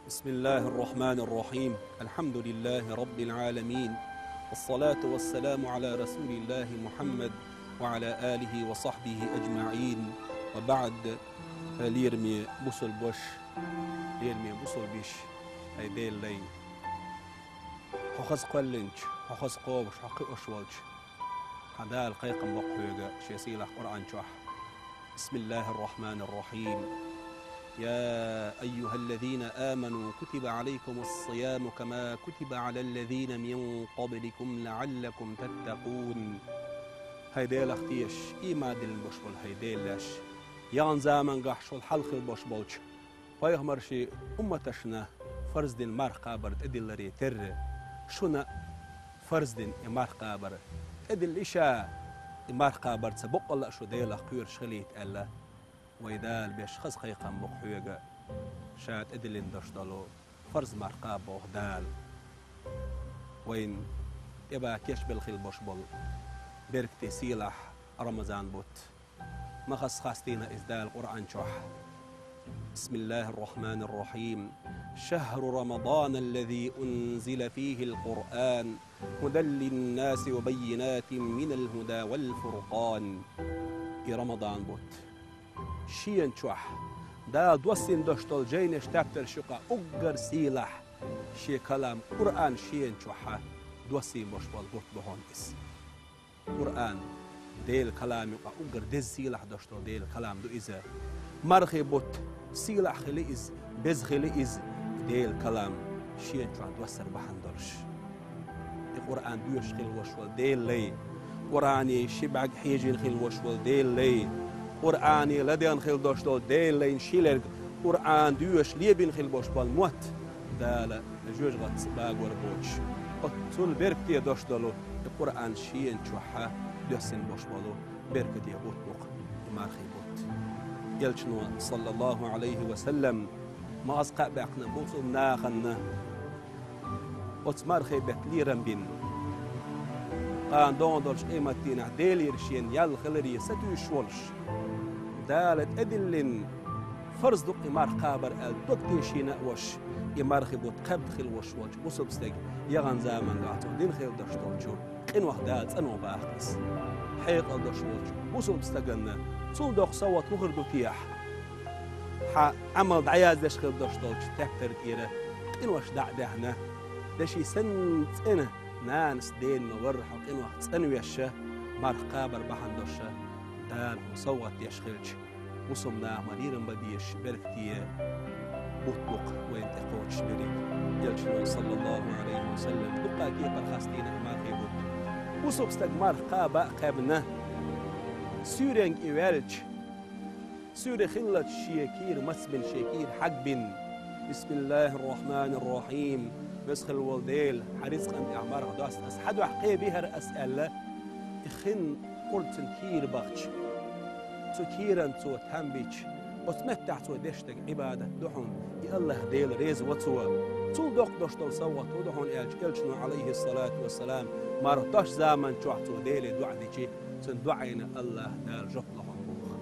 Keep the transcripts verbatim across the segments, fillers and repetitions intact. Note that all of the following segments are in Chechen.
بسم الله الرحمن الرحيم. الحمد لله رب العالمين. والصلاة والسلام على رسول الله محمد وعلى آله وصحبه أجمعين. وبعد. Лераме бусалба ваша, лераме бусалба йиша, хӀай Даьла лай. Хьо хаза кхоьллинчу, хьо хаза кхобуш, хьо кхиош волчу хьан Дала кхайкхам бо-кх хьоьга шен сийлахь Къуръан чохь. بسم الله الرحمن الرحيم. يا أيها الذين آمنوا كتب عليكم الصيام كما كتب على الذين من قبلكم لعلكم تتقون. ХӀай Делах тешаш, ийман диллина болуш болу хӀай Делан лайш, яханчу заманчохь шул хьалха хилла болуш болчу пайхамарийн умматашна фарз дина марха кхабар тӀедилларе терра, шуна а фарз дина и марха кхабар тӀедиллина, и марха кхабарца баккъалла а шу Делах кхоьруш хилийта аьлла, вайн Дала беш хаза кхайкхам бо-кх хьоьга, ша тӀедиллина долуш долу фарз марха кхаба боху Дала. Вайна тӀебан кечбелла хилла болуш болу беркате сийлахь Рамазан бутт. Ма хаза хастийна иза Дала Къуръан чохь. بسم الله الرحمن الرحيم. شهر رمضان الذي أنزل فيه القرآن هدى للناس وبينات من الهدى والفرقان. И Рамадан бутт. Шена чохь Дала доссийна долуш долу жайнаш тептарш юкъа уггар сийлахь, шен калам Къуръан шена чохь доссийна болуш болу бутт бу хьуна иза. Къуръан, Делан калам юкъа уггар деза сийлахь долуш долу Делан калам ду иза. Мархи бутт сийлахь хили иза, беза хили иза, Делан калам шена чохь доссар бахьана долуш. И Къуръан доьшуш хилла волуш волу Делан лай, Къуръане ши бӀаьрг хьежийна хилла волуш волу Делан лай, Къуръане ладегӀна хилла долуш долу Делан лайн ши лерг Къуръан доьшуш лебина хилла болуш болу мотт Дала жоьжахатца багор боцуш, оццул беркате долуш долу и Къуръан шена чохь доьссина болуш болу беркате бутт бу-кх и мархи бутт. Элчано, саллаллаху Ӏалайхи ва саллам, маьӀза кхаъ баьккхина бусалба нахана оцу мархи бетта лерам бина, кхана догӀун долчу къематдийнахь Делера шена ял хиларе сатуьйсуш волуш, Дала тӀедиллина фарз ду-кх и марха кхабар аьлла дог тешийна а волуш, и мархи бутт кхаьбна хилла волуш волчу бусалба стеган яханчу заманчохь цо дина хилла долуш долчу къинойх Дала цӀанван боху иза. Хьекъал долуш волчу бусалба стаганна цул доккха совгӀат хӀун хир ду техьа? Хьан Ӏамал дӀаяздеш хилла долуш долчу тептар тӀера къинош дӀа а даьхна, деши санна цӀена нанас дена ма-варра хьо къинойх цӀанвеш, марха кхабар бахьана долуш Дала хьуна совгӀат деш хилча, бусалба наха ма лерам бан безаш беркате бутт бу-кх вайна тӀекхочуш берриг. Элчано, саллаллаху Ӏалайхи ва саллам, дуккха а кепара хастийна и мархи бутт. Бусалба стаг марха кхаба а кхаьбна, суьйренга и ваьлча, суьйре хиллачу шен кийра мацбина, шен кийра хьагбина: «Бисмиллахир-рахманир-рахим. Веза хилла волу Дела, хьан рицкъан тӀехь марха доста ас хьан дуьхьа кхебихьара ас», — аьлла, и хин къурд цуьнан кийра бахча, цу кийран цо там бича, оцу меттехь цо деш дерг Ӏибадат ду хьуна, и АллахӀ Дела реза во цо. Цул доккха долуш долу совгӀат хӀун ду хьуна аьлча, Элчано, Ӏалайхиссалату вассалам, марха дош заман чохь цо Деле доӀа дичи, цуьнан доӀайна АллахӀ Дала жоп ло хьуна боху.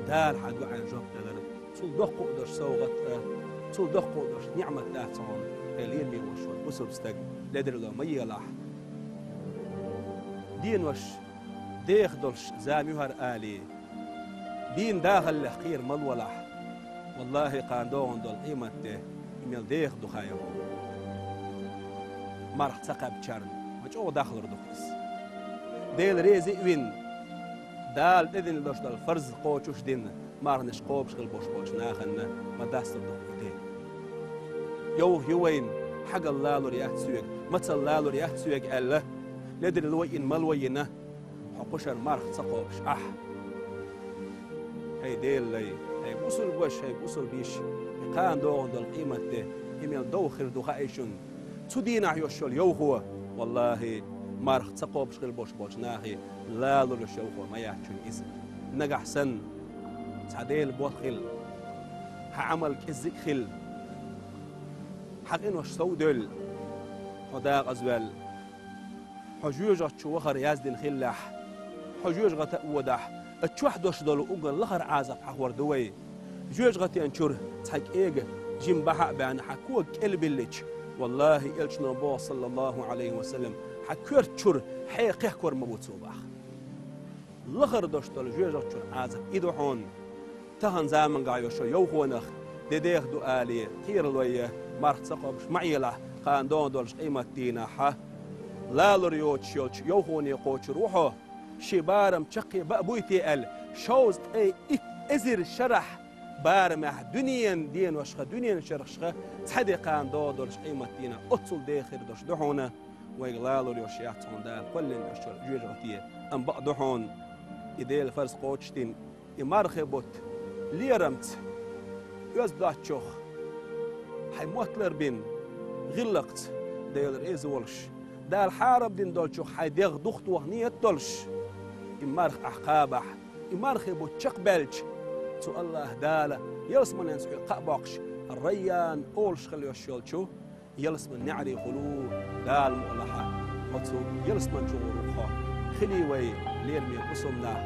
Дала хьан доӀайна жоп делар цул доккха а долуш совгӀат а, цул доккха а долуш ниӀмат дац хьуна, хьайн лераме волуш волу бусалба стаг ледарло ма елахь. Денош деха долуш зама ю хӀара алий, дийнан дахаллех кхера ма лолахь. Валлахи, кхана догӀун долу къематде и мел деха ду хаий хьуна. Марха ца кхаьбначарна ма чӀогӀа дахлур ду-кх иза. Дела реза а вина, Дала тӀедиллина долуш долу фарз кхочуш а дина, марханаш кхобуш хилла болуш болчу нахана ма дасталур ду-кх и де. Йовха ю вайна, хьагалла лалур яц соьга, мацалла лалур яц соьга аьлла, ледарло йина, мало йина, хьо кхушара марха ца кхобуш ахь. ХӀай Делан лай, хӀай бусалба ваша, хӀай бусалба йиша, и кхана догӀун долу къематде и мел довха хир ду хаий шуна? Цу дийнахь йолуш йолу йовхо, валлахи, марха ца кхобуш хилла болуш болчу нахе лалур йолуш йовхо ма яц шуна иза. Нагахь санна цхьа Делан болх хилла, хьан Ӏамал кӀеззиг а хилла, хьан къинош сов а девлла, хьо декъаза ваьлла, хьо жоьжахати чу вахар яздина хиллехь, хьо жоьжахати а водахь, оцу чохь долуш долу уггар лахара Ӏазап хьахор ду вай. Жоьжахатин чуьра цхьа кӀега Жим бахьа а баьнна, хьан кога кӀелбиллича, валлахӀи, элчано боху, саллаллахӀу Ӏалайхи ва саллам, хьан коьрта чуьра хье кхехкор ма бу цо боху. Лахара долуш долу жоьжахати чуьра Ӏазап и ду хьуна. Тахана заманахь йолчу йовхонах де деха ду алий, кхералой, марха ца кхобуш ма Ӏелахь, кхана догӀун долчу къематдийнахь. Лалур йоцуш йолчу йовхоне кхочур ву хьо, шен барам чаккхе баа буй те аьлла, шовзткъе итт эзар шарахь барамехь дуьненан деношха, дуьненан шарахьашха цхьа де кхана догӀун долчу къематдийнахь оццул дехар долуш ду хьуна. Вайга лалур йолуш яц хьуна Дала кхоьллина йолчу жоьжахати, амма бакъ ду хьуна, и Делан фарз кхочушдина, и мархи бутт лерамца, оьзда доцчух, хьайн мотт ларбина, гӀиллакхца, Дела реза волуш, Дала хьарам дина долчух хьайн дегӀ духтаваха нийят долуш, и марха ахь кхабахь, и мархи бутт чекхбаьлча, цу АллахӀ Дала ялсаманенца хьоьга кхаъ боккхуш, Райян олуш хила йолуш йолчу ялсаманин неӀарехула ву Дала мукъ лахь. Оцу ялсамани чу гӀур ву хьо. Хилий вай, лераме бусалба нах,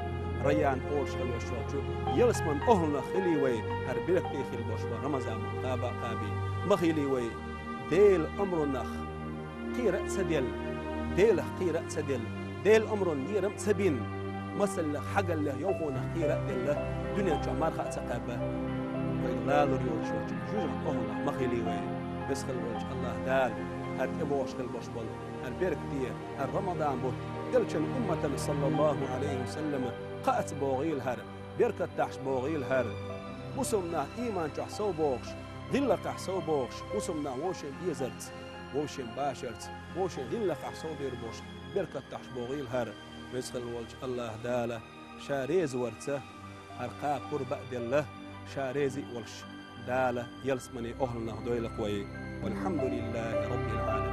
Райян олуш хила йолчу ялсаманин охӀланах хилий вай, хӀара беркате хила болуш вай Рамазан бутт кхаба а кхаба. Ма хилий вай, Делан омранах кхера а ца делла, Делах кхера а ца делла, Делан омранна лерам а ца бина, масаллех, хьагаллех, йовхонах кхера а делла, дуьнен чохь марха а ца кхаьбна. Вайга лалур йоцуш йолчу жоьжахати охӀланах ма хилий вай. Веза хила волчу АллахӀ Дала хӀара тӀебогӀуш хила болуш болу хӀара беркате, хӀара Рамадан бутт элчан умматана, саллаллахӀу Ӏалайхи ва саллам, кхаъ ца богӀийла хӀара, беркат дахьаш богӀийла хӀара. Бусалба нах ийман чохь сов богӀуш, гӀиллакхехь сов богӀуш, бусалба нах вовшийн безарца, вовшийн башарца, вовшийн гӀиллакхехь сов бер болуш, беркат дахьаш богӀийла хӀара. Веза хила волчу АллахӀ Дала Ша реза варца хӀара кхаба пурба а делла, Ша реза а волуш, Дала ялсаманин охӀланах дойла-кх вай. ВалхьамдулиллахӀи Раббил Ӏаламин.